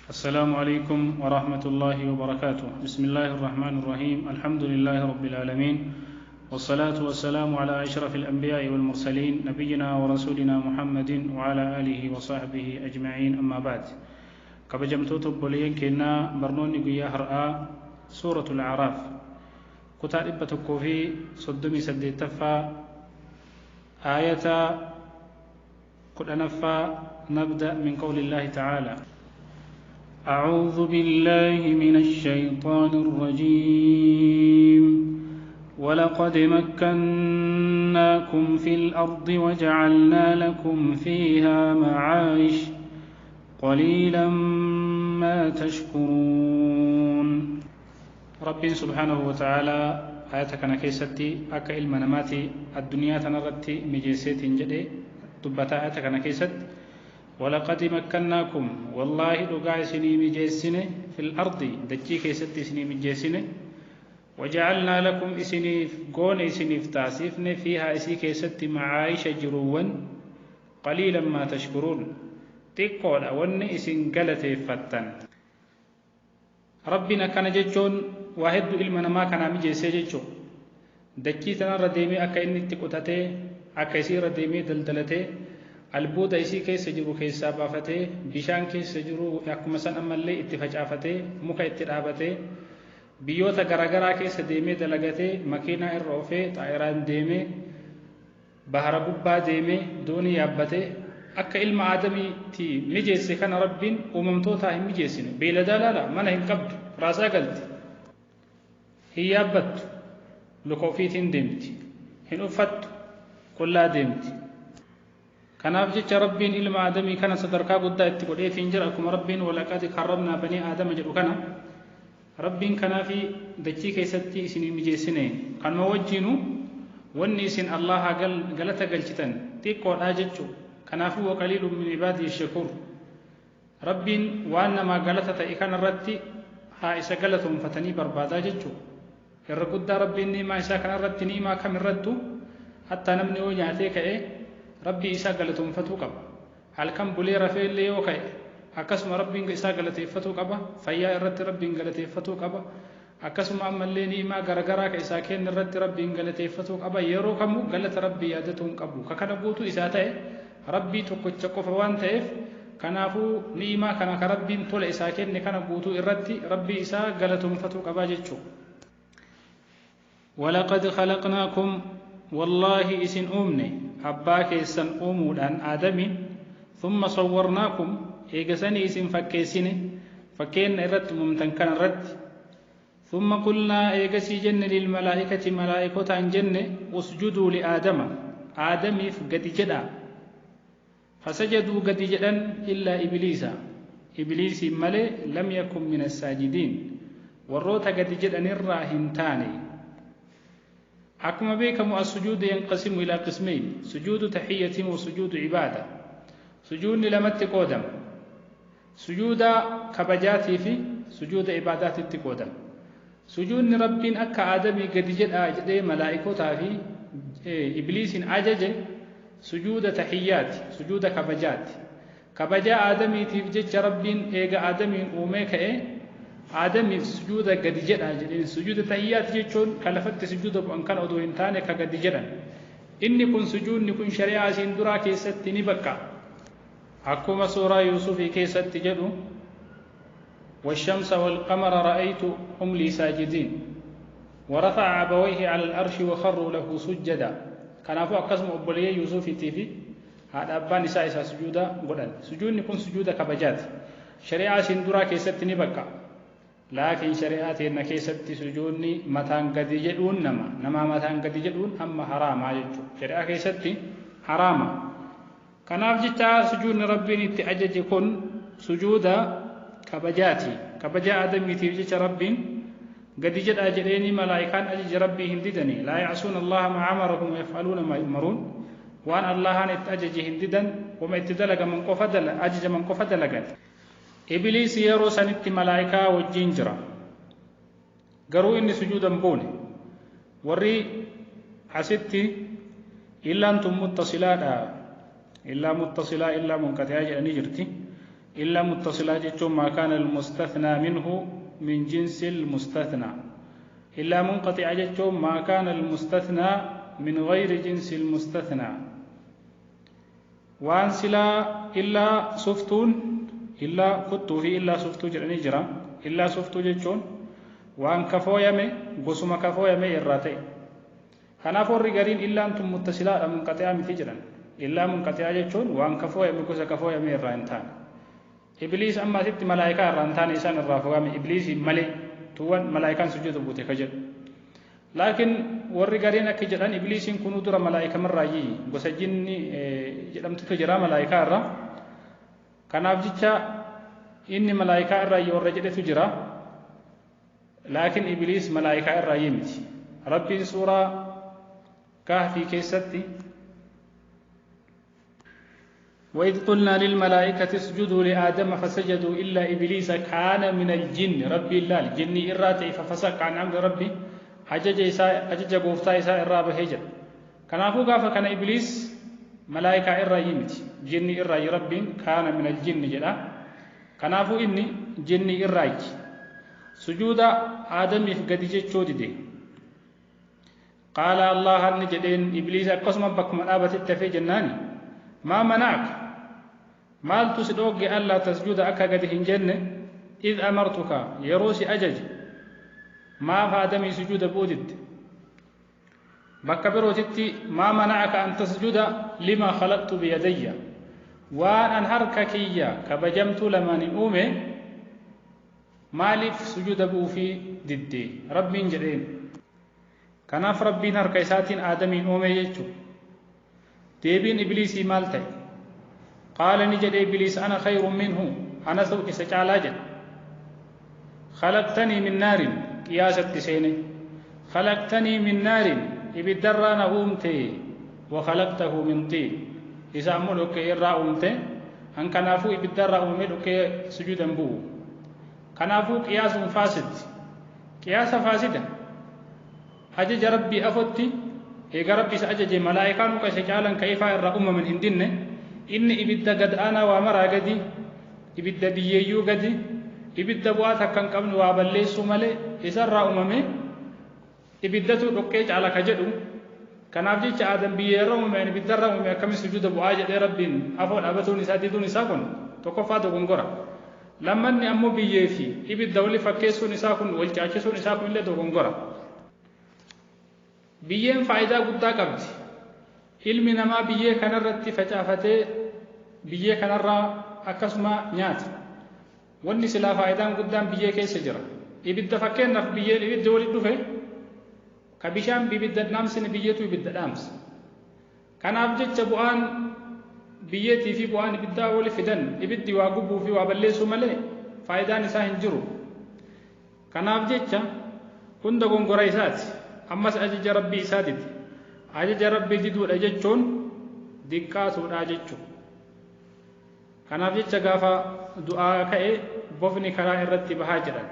السلام عليكم ورحمة الله وبركاته. بسم الله الرحمن الرحيم. الحمد لله رب العالمين، والصلاة والسلام على أشرف الأنبياء والمرسلين، نبينا ورسولنا محمد وعلى آله وصحبه أجمعين. أما بعد، kabajamtoota obboleeyyan keenyaa، barnoonni guyyaa har'aa سورة الأعراف kutaa 138ffaa، aayata 10ffaa. نبدأ من قول الله تعالى: أعوذ بالله من الشيطان الرجيم. ولقد مكناكم في الأرض وجعلنا لكم فيها معايش قليلا ما تشكرون. رب سبحانه وتعالى آية kana keessatti akka ilma namaati addunyaa tanarratti mijeesseetiin jedhe dubbata. Ayata kana keessatti ولقد مكناكم، والله dhugaa isinii mijeessine، في الأرض dachii keessatti isinii mijeessine، وجعلنا لكم isiniif goone، isiniif taasifne، فيها isii keessatti معايش jiruuwwan، قليلا ما تشكرون xiqqoodha wanni isin galateeffattan. Rabbiin akkana jechuun waa hedduu ilma namaa kanaa mijeessee jechuu. Dachii tanarra deemee akka inni itti qotatee, akka isii irra deemee daldalatee, albuuda isii keessa jiru keessaa baafatee, bishaan keessa jiru akkuma san ammallee itti facaafatee, muka itti dhaabatee, biyyoota garaagaraa keessa deemee dalagatee, makiinaa irra oofee, xaayiraan deemee, bahara gubbaa deemee, doonii yaabbatee akka ilma aadamiitti mijeesse kana Rabbiin uumamtootaa hin mijeessine. Beeyladaa laala, mana hin qabdu, raasaa galti, hin yaabbattu, luka ofiitiin deemti, hin uffattu, qullaa deemti. Kanaaf jecha Rabbiin ilma aadamii kana sadarkaa guddaa itti godheetiin jira. Akkuma Rabbiin ولقد كرمنا بني آدم jedhu kana Rabbiin kanaafi dachii keessatti isinii mijeessine. Kanuma wajjiinu wanni isin Allaha galata galchitan xiqqoodhaa jechuu. Kanaafuu وقليل من عبادي الشكور. Rabbiin waan namaa galata ta'e kanarratti haa isa galatoonfatanii barbaadaa jechuu. Irra guddaa Rabbiin ni'imaa isaa kanarratti, ni'imaa kam irrattu, hattaa namni yoo nyaatee ka'e Rabbii isaa galatoonfatuu qaba. Halkan bulee rafee illee yoo ka'e akkasuma Rabbiin isaa galateeffatuu qaba. Fayyaa irratti Rabbiin galateeffatuu qaba. Akkasuma ammallee ni'imaa garagaraa ka isaa kenne irratti Rabbiin galateeffatuu qaba. Yeroo kamuu galata Rabbii yaadatuu hin qabu. Ka kana guutuu isaa ta'e Rabbii tokkicha qofa waan ta'eef, kanaafuu ni'imaa kana ka Rabbiin tola isaa kenne kana guutuu irratti Rabbii isaa galatoonfatuu qabaa jechuu. ولقد خلقناكم، والله isin uumne، abbaa keessan uumuudhaan Aadamiin، ثم صورناكم eegasanii isin fakkeessine، fakkeenna irratti uumamtan kana irratti، ثم قلنا eegasii jenne، للملائكة malaa'ikotaan jenne، اسجدوا لآدم aadamiif gadi jedhaa. فسجدوا gadi jedhan، إلا إبليس ibliisiin malee، لم يكن من الساجدين warroota gadi jedhanirraa hin taane. Akkuma beekamu السجود ينقسم إلى قسمين: سجود تحية وسجود عبادة. Sujuudni lamatti qoodama: sujuuda kabajaatii fi sujuuda ibaadaatitti qoodama. Sujuudni Rabbiin akka Aadamii gadi jedhaa jedhee malaa'ikotaa fi ibliisiin ajaje sujuuda taxiyyaati, sujuuda kabajaati. Kabajaa Aadamiitiif jecha Rabbiin eega Aadamiin uumee ka'e Aadamiif sujuuda gadi jedhaa jedheen. Sujuuda taxiyyaati jechuun kan lafatti sujuuda bu'an kan odoo hin taane ka gadi jedhan. Inni kun, sujuudni kun shari'aa isiin duraa keessatti ni bakka. Akkuma suuraa Yuusufii keessatti jedhu: والشمس والقمر رأيتهم لي ساجدين ورفع أبويه على العرش وخروا له سجدا. Kanaafuu akkasuma obboleeyyan Yuusufiitii fi haadha abbaan isaa isaa sujuuda godhan. Sujuudni kun sujuuda kabajaati, shari'aa isiin duraa keessatti ni bakka. Laakiin shari'aa teenna keessatti sujuudni mataan gadi jedhuun, nama namaa mataan gadi jedhuun amma haraamaa jechuudha. Shari'aa keessatti haraama. Kanaaf jecha sujuudni Rabbiin itti ajaje kun sujuuda kabajaati. Kabajaa Aadamiitiif jecha Rabbiin gadi jedhaa jedheeni malaa'ikaan ajaje. Rabbii hin didani. لا يعصون الله ما أمرهم ويفعلون ما يؤمرون. Waan Allahaan itti ajaje hin didan, wama itti dalagaman qofa ajajaman qofa dalagan. Ibliis yeroo sanitti malaa'ikaa wajjiin jira, garuu inni sujuuda hin buune. Warri asitti illaan tun muttasilaadha, illaa muttasilaa, illaa munqaxiyaa jedhanii jirti. إلا متصلة جتشون ما كان المستثنى منه من جنس المستثنى. إلا منقطعة جتشون ما كان المستثنى من غير جنس المستثنى. وان سلا إلا سفتون إلا كتو في إلا سفتو جراني جرا إلا سفتو جتشون وان كفويمي قسم كفويمي إراتي. كنافور رجالين إلا أنتم متصلة منقطعة مثجرا إلا منقطعة جتشون وان كفويمي قس كفويمي إرانتان. إبليس أما ست ملائكة إرانتان إنسان الرافوامي إبليس ملي توان ملائكة سجود بوتي خجل. لكن ورجالين كجران إبليس كنوا در ملائكة مرة يي قس جني جلم تفجر ملائكة الرا. كنافجتش إني ملائكة الرا يورجل تجرا. لكن إبليس ملائكة الرا يمت. ربي سورة كهف كيستي وإذ قلنا للملائكة اسجدوا لآدم فسجدوا إلا إبليس كان من الجن. ربي الله الجن إراتي ففسق عن أمر ربي أجج غوفتا إساء الراب هجر. كنافو غافا كان إبليس ملائكة إرى يمت جن إرى ربي كان من الجن جدا. كنافو إني جن إرى سجود آدم يفقد جتشودي. قال الله نجدين إبليس أقسم بكم أبت التفي جناني ما منعك مال تسدوك ألا تسجد أكا قد هنجن إذ أمرتك يروسي أجج ما فادمي سجود بودد بكبروتي ما منعك أن تسجد لما خلقت بيدي وأن أنهرك كيا كبجمت لمن أومي مالف سجود بوفي ضدي ربي جرين. كناف ربي نهر كيساتين آدمين أومي يجو. ديبين إبليسي مالتي قال نجد إبليس أنا خير منه أنا سوء سجالاجا خلقتني من نار قياسة سيني خلقتني من نار إبدران أمتي وخلقته من طين إذا أمولك إرى أمتي أن كنافو إبدر أمتك سجودا بو كنافو قياس فاسد قياس فاسدة أجج ربي أفتي إيجا ربي سأجج ملائكة نكسجالا كيف إرى أمم من هندن إن إبدا قد أنا ومرا قدي إبدا بييو قدي إبدا بواتا كان قبل وابليسو ملي إسرى أممي إبدتو ركيج على كجدو كان أبجيش آدم بييرو من إبدا رأمي كم سجود بواجد ربين أفول أبتو نساء دون نساء تكفى دوغنغورا لما أمو بييفي إبدا ولي فكيسو نساء والجاكسو نساء إلا دوغنغورا biyyeen faayidaa guddaa qabdi. Ilmi namaa biyyee kanarratti facaafatee biyyee kanarraa akkasuma nyaata. Wanni silaa faayidaan guddaan biyyee keessa jira. Ibidda fakkeenyaaf biyyeen ibiddi walitti dhufe ka bishaan ibidda dhaamsine biyyeetu ibidda dhaamsa. Kanaaf jecha bu'aan biyyeetii fi bu'aan ibiddaa wali fidan ibiddi waa gubuu fi waa balleessuu malee faayidaan isaa hin jiru. Kanaaf jecha hunda gongora isaati. Ammas ajaja rabbii isaatiiti. Ajaja rabbii diduudha jechuun diqqaatuudha jechuudha. Kanaaf jecha gaafa du'aa ka'e bofni karaa irratti bahaa jiran.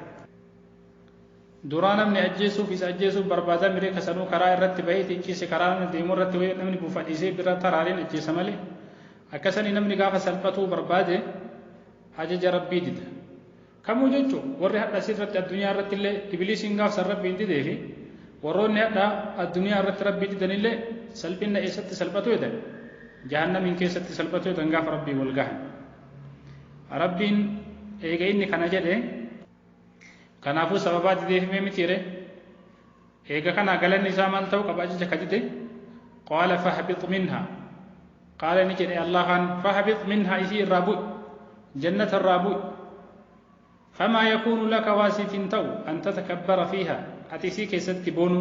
Duraa namni ajjeesuuf isa ajjeesuuf barbaada miree kasanuu karaa irratti bahee xiqqeesse karaa namni deemu irratti wayii namni buufadhiisee bira taraariin ajjeesa malee akkasanii namni gaafa salphatuu barbaade ajaja rabbii dida. Kamuu jechuun warri hadha asirratti addunyaa irratti illee ibiliisiin gaafsan rabbiin didee fi warroonni hadha addunyaa irratti rabbii didanillee salphina eessatti salphatu jedhan jahannamiin keessatti salphatu jedhan gaafa rabbii wal gahan. Rabbiin eega inni kana jedhe kanaafuu sababaa dideefimee mitiire eega kana galanni isaa maal ta'uu qaba ajaja ka dide qaala fahbit minha qaala ni jedhe Allahan fahbit minha isii irraa bu'i jannata irraa bu'i فما يكون لك واسف تو أن تتكبر فيها أتسيك ستبون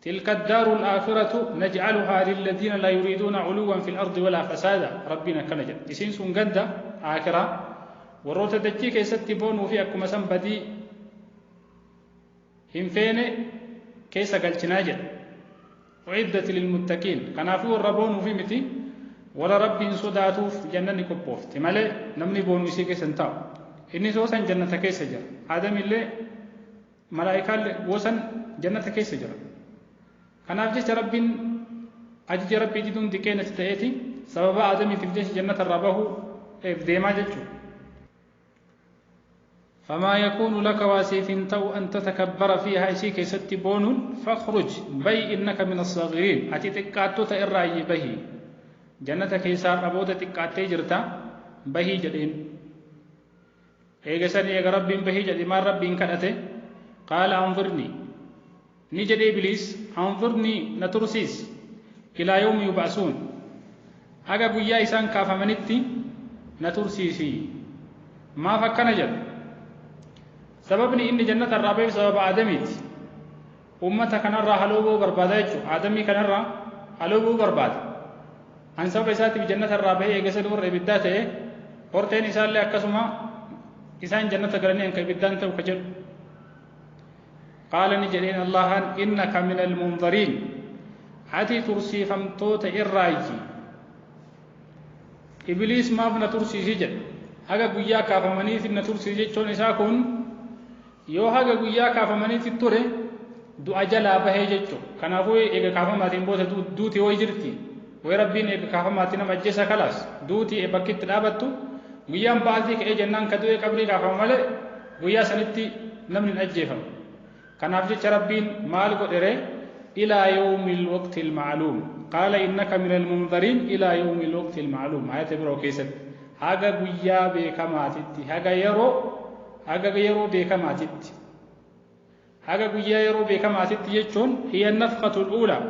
تلك الدار الآخرة نجعلها للذين لا يريدون علوا في الأرض ولا فسادا ربنا كنجد إسين سنجد آخرة وروت دجيك ستبون في أكما سنبدي هم فين كيس قلتناجد أعدت للمتقين كنافو الربون في متي ولا ربي صداتوف جنة كبوف تمالي نمني بونو يسي كيسن تاو إني سوسن جنة كيس جر آدم اللي ملائكة وسن جنة كيس جر كان أفجيش ربي أجج ربي جدون دكينة تأتي سبب آدم في جيش جنة الرباه deemaa jechuudha. فما يكون لك واسيف تو أن تتكبر فيها إسيك ستبون فاخرج بي إنك من الصاغرين أتي تكاتو تإرأي به جنة كيسار أبودة تكاتي جرتا به جدين إيغسان إيغ رب به جدين ما رب كأته قال أنظرني نجد إبليس أنظرني نترسيس إلى يوم يبعثون أغا قيا إسان كافمنتي نترسيسي ما فكنا جد سببني إن جنة الرابع سبب آدميت أمتك كان الرا هلوبو بربادة آدمي كان الرا هلوبو برباد أن سبب إساتي بجنة الرابع يجسد ور إبداته ورتين إسان لي أكسما إسان جنة قرني أنك إبدان توكجل قال نجرين الله إنك من المنظرين أتي ترسي فمتوت إرأيكي إبليس ما بنا ترسي سجل هذا قيا كافمني إن ترسي سجل إساكون yoo haga guyyaa kaafamaniitti ture du'a jalaa bahee jechuudha. Kanaafuu eega kaafamaatiin booda duuti ho'i jirti. Way rabbiin eega kaafamaatiin nama ajjeesa kalaas duuti bakki itti dhaabattu guyyaan ba'aatii ka'ee jennaan ka du'e qabrii kaafama malee guyyaa sanitti namni hin ajjeefamu. Kanaaf jecha rabbiin maal godhere ilaa yawmil waqtil ma'luum qaala innaka minal munzariin ilaa yawmil waqtil ma'luum ayata biroo keessatti haga guyyaa beekamaatitti haga yeroo beekamaatitti haga guyyaa yeroo beekamaatitti jechuun hiya nafqatul uulaa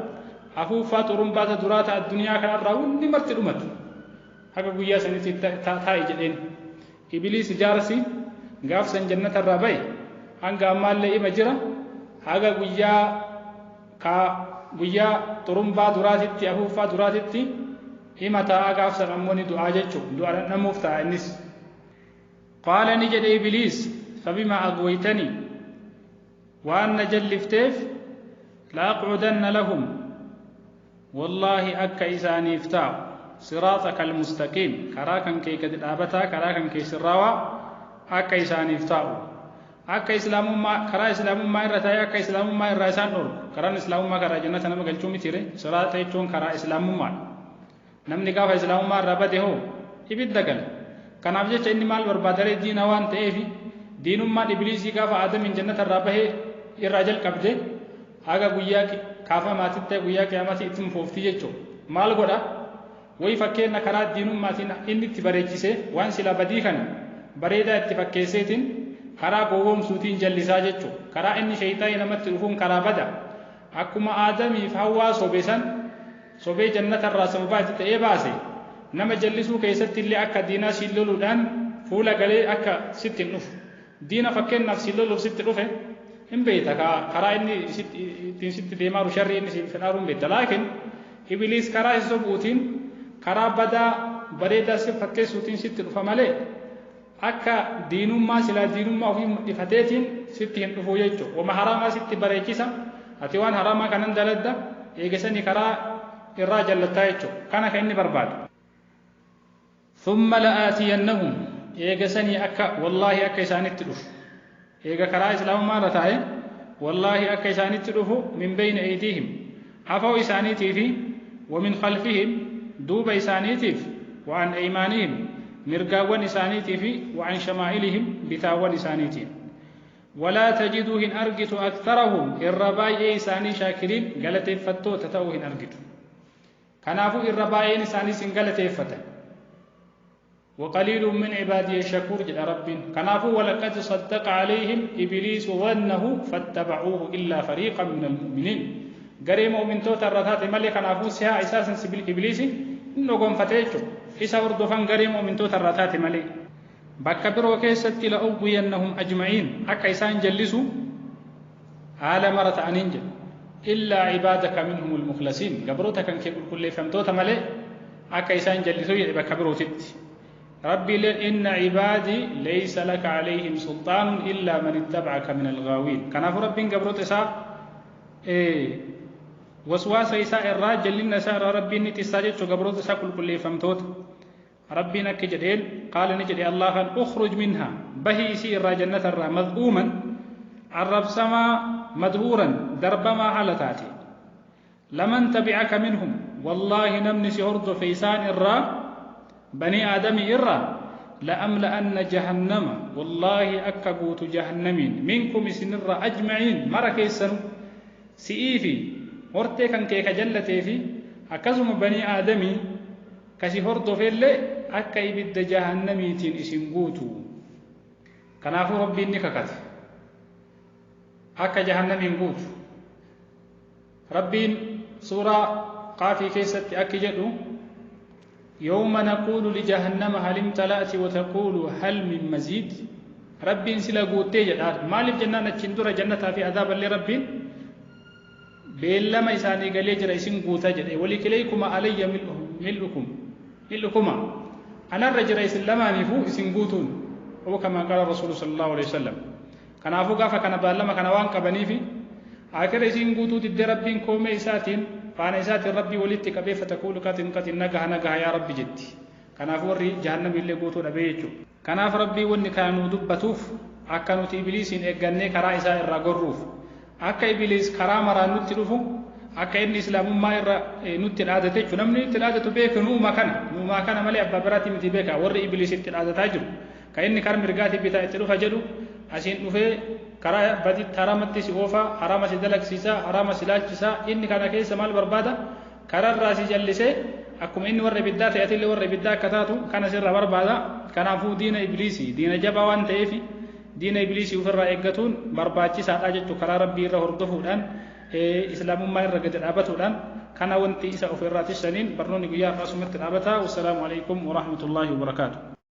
afuuffaa xurumbaata duraata addunyaa kanarraa hundi marti dhumatu haga guyyaa sanitti taa'i jedheen ibiliis jaarsi gaafsan jannatarraa ba'e hanga ammaallee ima jira haga guyyaa guyyaa xurumbaa duraatitti afuuffaa duraatitti hima taa'a gaafsan ammoo ni du'aa jechuudha du'a namuuf taa'a innis. قال نجد إبليس فبما أغويتني وأن جلفتيف لأقعدن لهم والله أكا إساني افتاع صراطك المستقيم كراكا كي كدابتا كراكا كي سراوا أكا إساني افتاع أكا إسلام ما كرا إسلام ما إرتاي أكا إسلام ما إرسان نور كران إسلام ما كرا جنة نما قلتومي تيري صراط يتون كرا إسلام ما نمني كاف إسلام ما ربته هو إبدقل kanaaf jecha inni maal barbaadaree diina waan ta'eef diinummaan ibliisii gaafa aadamiin jannata irraa bahee irraa jalqabde haga guyyaa kaafamaatitti ta'e guyyaa qiyaamaatii itti mufoofti jechuudha. Maal godha? Wayi fakkeenya karaa diinummaatiin inni itti bareechisee waan sila badii kana bareedaa itti fakkeesseetiin karaa gowwoomsuutiin jallisaa jechuudha. Karaa inni sheeyitaanii namatti dhufuun karaa bada. Akkuma aadamiif hawwaa sobe san sobee jannata irraa sababaa itti ta'ee baase nama jallisuu keessatti illee akka diinaa siin loluudhaan fuula galee akka sitti hin dhufu. Diina fakkeenyaaf siin loluuf sitti dhufe hin beekta karaa inni ittiin sitti deemaa jiru sharrii inni siin fedhaa jiru hin beekta. Laakiin ibiliis karaa isa sobuutiin karaa badaa bareedaa si fakkeessuutiin sitti dhufa malee akka diinummaa silaa diinummaa ofii mul'ifateetiin sitti hin dhufu jechuudha. Wama haraamaa sitti bareechisa ati waan haraamaa kanan daladda eegasanii karaa irraa jallattaa jechuudha. Kana kan inni barbaadu. ثم لآتينهم إيجاسني أكا والله أكا إساني تدف إيجا كرا إسلام ما رتاي والله أكا إساني تدف من بين أيديهم عفو إساني تيفي ومن خلفهم دوب إساني تيف وعن أيمانهم مرقاوان إساني تيفي وعن شمائلهم بتاوان إساني تيف ولا تجدوهن أرجت أكثرهم الرباي إساني شاكرين قالت فتو تتوهن أرجت كنافو الرباي إساني سنقلت فتن وقليل من عبادي الشكور جل رب كنافو ولقد صدق عليهم إبليس ظنه فاتبعوه إلا فريقا من المؤمنين غري مؤمن تو ترتات ملي كنافو سها أساسا سبيل إبليس نغم فتيچو إسا وردفن غري مؤمن تو ترتات ملي بكبروا كيست لأغوينهم أجمعين أكا إسان جلسوا على مرة أنينجل إلا عبادك منهم المخلصين قبروتك كان كل فهمتوت ملي أكا إسان جلسوا بكبروا تت ربي إن عبادي ليس لك عليهم سلطان إلا من اتبعك من الغاوين كان ربي قبروت إساء وسواس إساء الراجل لنا سار ربي نتساجد قبروت إساء كل فهمتوت ربي نكجدين قال نجد الله أن أخرج منها به إسي الراجنة الرا مذءوما عرب سما مدهورا دربما على تاتي لمن تبعك منهم والله نمني سهرد فيسان الرا بني آدم إرى لأملأن جهنم والله أكا قوت جهنمين منكم سنر أجمعين مرة كيسنو سئيفي hortee kan kee ka jallatee fi akkasuma banii aadamii kasi hordofeellee akka ibidda jahannamiitiin isin guutu. Kanaafuu Rabbiin ni kakate akka jahannamiin guutu. Rabbiin suuraa Qaafii keessatti akki jedhu: يوم نقول لجهنم هل امتلأت وتقول هل من مزيد. Rabbiin sila guuttee jedha. Maaliif jennaan, achiin dura jannataa fi adaaballee Rabbiin beellama isaanii galee jira, isin guuta jedhe. ولكليكما علي ملؤكم ملؤكما, anarra jira isin lamaaniifuu isin guutuun, أو كما قال الرسول صلى الله عليه وسلم. Kanaafuu gaafa kana baallama kana waan qabaniifi akira isin guutuu diddee, Rabbiin koomee isaatiin, faana isaatiin Rabbii walitti qabee, فتقول قط قط, nagaha nagaha yaa Rabbi jetti. Kanaafuu warri jahannami illee guutuu dhabee jechuudha. Kanaaf Rabbii wanni kana nuu dubbatuuf akka nuti Ibliisiin eeggannee karaa isaa irraa gorruuf, akka Ibliis karaa maraan nutti dhufu, akka inni Islaamummaa irra nutti dhaadate jechuudha. Namni itti dhaadatu beeku nuuma kana, nuumaa kana malee abbaa biraatti miti. Beeka, warri Ibliis itti dhaadataa jiru ka inni karaa mirgaatii bitaa itti dhufa jedhu, asiin dhufee karaa baditti haramatti si oofa, harama si dalagsiisa, harama si laalchisa. Inni kana keessa maal barbaada? Kararraa si jallisee akkuma inni warra ibiddaa ta'e atillee warra ibiddaa akka taatu kana sirra barbaada. Kanaafuu diina Ibliisii diina jabaa waan ta'eef, diina Ibliisii ofirraa eeggatuun barbaachisaadha jechuu. Karaa Rabbii irra hordofuudhaan, Islaamummaa irra gadi dhaabatuudhaan, kana wanti isa ofirraa tiksaniin. Barnoonni guyyaa har'aa asumatti dhaabata. والسلام عليكم ورحمة الله وبركاته.